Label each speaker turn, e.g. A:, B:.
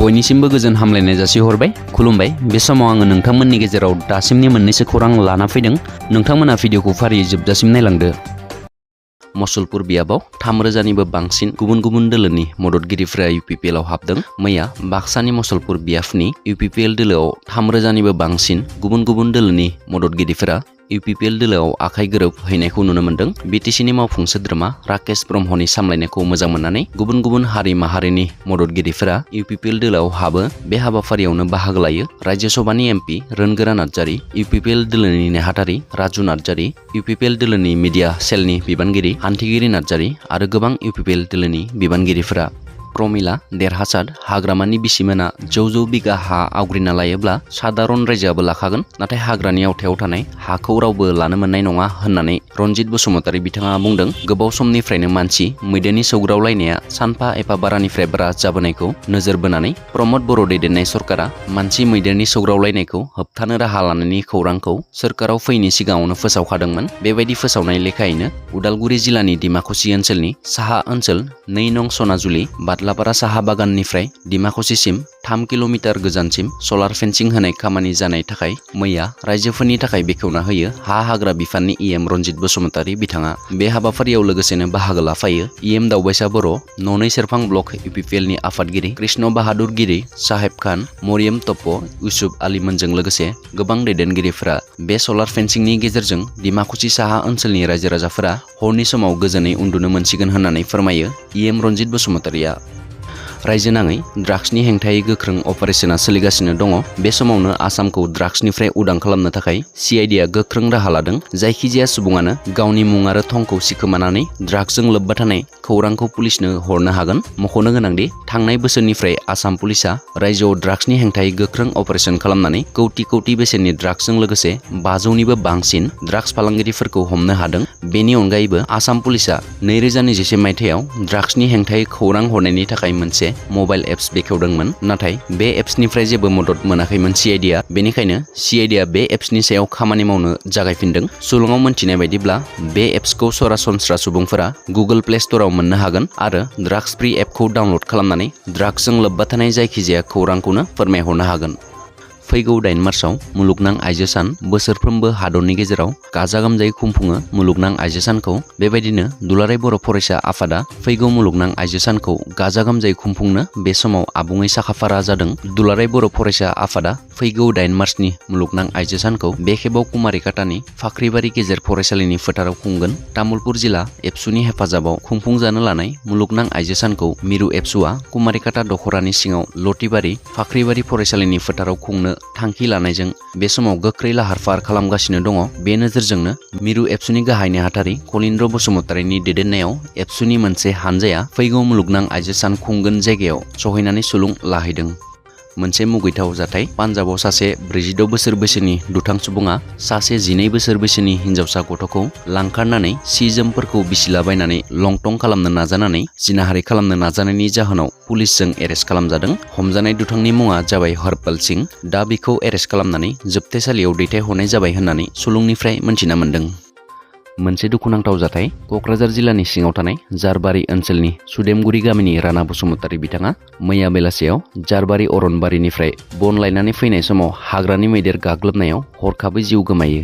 A: बयनिसिमबो गोजोन हामलायनाय जासिहरबाय। खुलुमबाय। बे समाव आङो नोंथांमोननि गेजेराव दासिमनि मोननैसो खौरां लाना फैदों। नोंथांमोना भिडिअखौ फारियै जोबजासिम नायलांदो। मसलपुर बियाबाव 3,000निबो बांसिन गुबुन गुबुन दोलोनि मददगिरिफोरा UPPL आव हाबदों। मैया बाक्सानि मसलपुर बियाफनि UPPL दोलोआव 3,000निबो बांसिन गुबुन गुबुन दोलोनि मददगिरिफोरा UPPL दोलोआव आखाइ गोरोब हैनायखौ नुनो मोन्दों। BTCनि मावफुं सोद्रोमा राकेश ब्रह्मनि सामलायनायखौ मोजां मोननानै गुबुन गुबुन हारि माहारिनि मददगिरिफोरा UPPL दोलोआव हाबो। बे हाबाफारियावनो बाहागो लायो राज्य सभानि MP रोनगोरा नार्जारी, UPPL दोलोनि नेहाथारि राजु नार्जारी, UPPL दोलोनि मिडिया सेलनि बिबानगिरि हान्थिगिरि नार्जारी आरो गोबां UPPL दोलोनि बिबानगिरिफोरा। प्रमिला देरहासार हाग्रामानि बिसिमोना जौ बिगा हा आवग्रिना लायोब्ला सादारन रायजोआबो लाखागोन, नाथाय हाग्रानि आवथायाव थानाय हाखौ रावबो लानो मोननाय नङा होननानै रनजित बसुमतारी बिथाङा बुंदों। गोबाव समनिफ्रायनो मानसि मैदेरनि सौग्रावलायनाया सानफा एफा बारानिफ्राय बारा जाबोनायखौ नोजोर बोनानै प्रमद बर' दैदेननाय सरकारा मानसि मैदेरनि सौग्रावलायनायखौ होबथानो राहा लानायनि खौरांखौ सोरखाराव फैयैनि सिगाङावनो फोसावखादोंमोन। बेबायदि फोसावनाय लेखायैनो उदालगुरि जिल्लानि डिमाकुसि ओनसोलनि साहा ओनसोल 2 नं सनाजुलि बादलापारा साहा बागाननिफ्राय डिमाकुसिसिम 3 किल'मिटार गोजानसिम सलार फेन्सिं होनाय खामानि जानाय थाखाय मैया रायजोफोरनि थाखाय बेखेवना होयो हा हाग्रा बिफाननि EM रनजित बसुमतारी बिथाङा। बे हाबाफारियाव लोगोसेनो बाहागो लाफायो EM दावबायसा बर', ननै सेरफां ब्लक UPPL नि आफादगिरि कृष्ण बाहादुर गिरि, साहेब खान, मरियम टप्प, इउसुफ आलिमोनजों लोगोसे गोबां दैदेनगिरिफोरा। बे सलार फेन्सिंनि गेजेरजों डिमाकुसि साहा ओनसोलनि रायजो राजाफोरा हरनि समाव गोजोनै उन्दुनो मोनसिगोन होननानै फोरमायो EM रनजित बसुमतारीया। रायजो नाङै ड्राग्सनि हेंथायै गोख्रों अपारेशना सोलिगासिनो दङ। बे समावनो आसामखौ ड्राग्सनिफ्राय उदां खालामनो थाखाय CIDआ गोख्रों राहा लादों। जायखिजाया सुबुङानो गावनि मुं आरो थंखौ सिखोमानानै ड्राग्सजों लोब्बा थानाय खौरांखौ पुलिसनो हरनो हागोन। मख'नो गोनांदि थांनाय बोसोरनिफ्राय आसाम पुलिसआ रायजोआव ड्राग्सनि हेंथायै गोख्रों अपारेशन खालामनानै कौटि बेसेननि ड्राग्सजों लोगोसे 500निबो बांसिन ड्राग्स फालांगिरिफोरखौ हमनो हादों। बेनि अनगायैबो आसाम पुलिसआ 2021 मायथाइयाव ड्राग्सनि हेंथायै खौरां हरनायनि थाखाय मोनसे मबाइल एप्स बेखेवदोंमोन, नाथाय बे एप्सनिफ्राय जेबो मदद मोनाखैमोन CIDआ। बेनिखायनो CIDआ बे एप्सनि सायाव खामानि मावनो जागायफिनदों। सुलुङाव मोनथिनाय बायदिब्ला बे एप्सखौ सरासनस्रा सुबुंफोरा गुगोल प्ले स्ट'रआव मोननो हागोन आरो ड्राग्स फ्रि एपखौ डाउनल'ड खालामनानै ड्राग्सजों लोब्बा थानाय जायखिजाया खौरांखौनो फोरमायहरनो हागोन। फैगौ 8 मार्चआव मुलुगनां आइजो सान। बोसोरफ्रोमबो हादरनि गेजेराव गाजा गोमजायै खुंफुङो मुलुगनां आइजो सानखौ। बेबायदिनो दुलाराय बर' फरायसा आफादा फैगौ मुलुगनां आइजो सानखौ गाजा गोमजायै खुंफुंनो बे समाव आबुङै साखाफारा जादों। दुलाराय बर' फरायसा आफादा फैगौ 8 मार्चनि मुलुगनां आइजो सानखौ बे खेबाव कुमारिकाटानि फाख्रिबारि गेजेर फरायसालिनि फोथाराव खुंगोन। तामुलपुर जिल्ला एबसुनि हेफाजाबाव खुंफुंजानो लानाय मुलुगनां आइजो सानखौ मिरु एबसुआ कुमारिकाटा दख'रानि सिङाव लतिबारि फाख्रिबारि फरायसालिनि फोथाराव खुंनो थांखि लानायजों बे समाव गोख्रै लाहार फाहार खालामगासिनो दङ। बे नोजोरजोंनो मिरु एबसुनि गाहाय नेहाथारि कलिन्द्र बसुमतारीनि दैदेननायाव एबसुनि मोनसे हानजाया फैगौ मुलुगनां आइजो सान खुंगोन जायगायाव सहैनानै सुलुं लाहैदों। मोनसे मुगैथाव जाथाय। पान्जाबाव सासे 46 बोसोर बैसोनि दुथां सुबुङा सासे 12 बोसोर बैसोनि हिनजावसा गथ'खौ लांखारनानै सि जोमफोरखौ बिसिलाबायनानै लंटं खालामनो नाजानानै जिनाहारि खालामनो नाजानायनि जाहोनाव पुलिसजों एरेस्ट खालामजादों। हमजानाय दुथांनि मुङा जाबाय हरपाल सिं। दा बिखौ एरेस्ट खालामनानै जोबथेसालियाव दैथायहरनाय जाबाय होननानै सुलुंनिफ्राय मोनथिना मोन्दों। मोनसे दुखुनांथाव जाथाय। क'क्राझार जिल्लानि सिङाव थानाय जारबारि ओनसोलनि सुदेमगुरि गामिनि राना बसुमतारी बिथाङा मैया बेलासियाव जारबारि अरनबारिनिफ्राय बन लायनानै फैनाय समाव हाग्रानि मैदेर गाग्लोबनायाव हरखाबै जिउ गोमायो।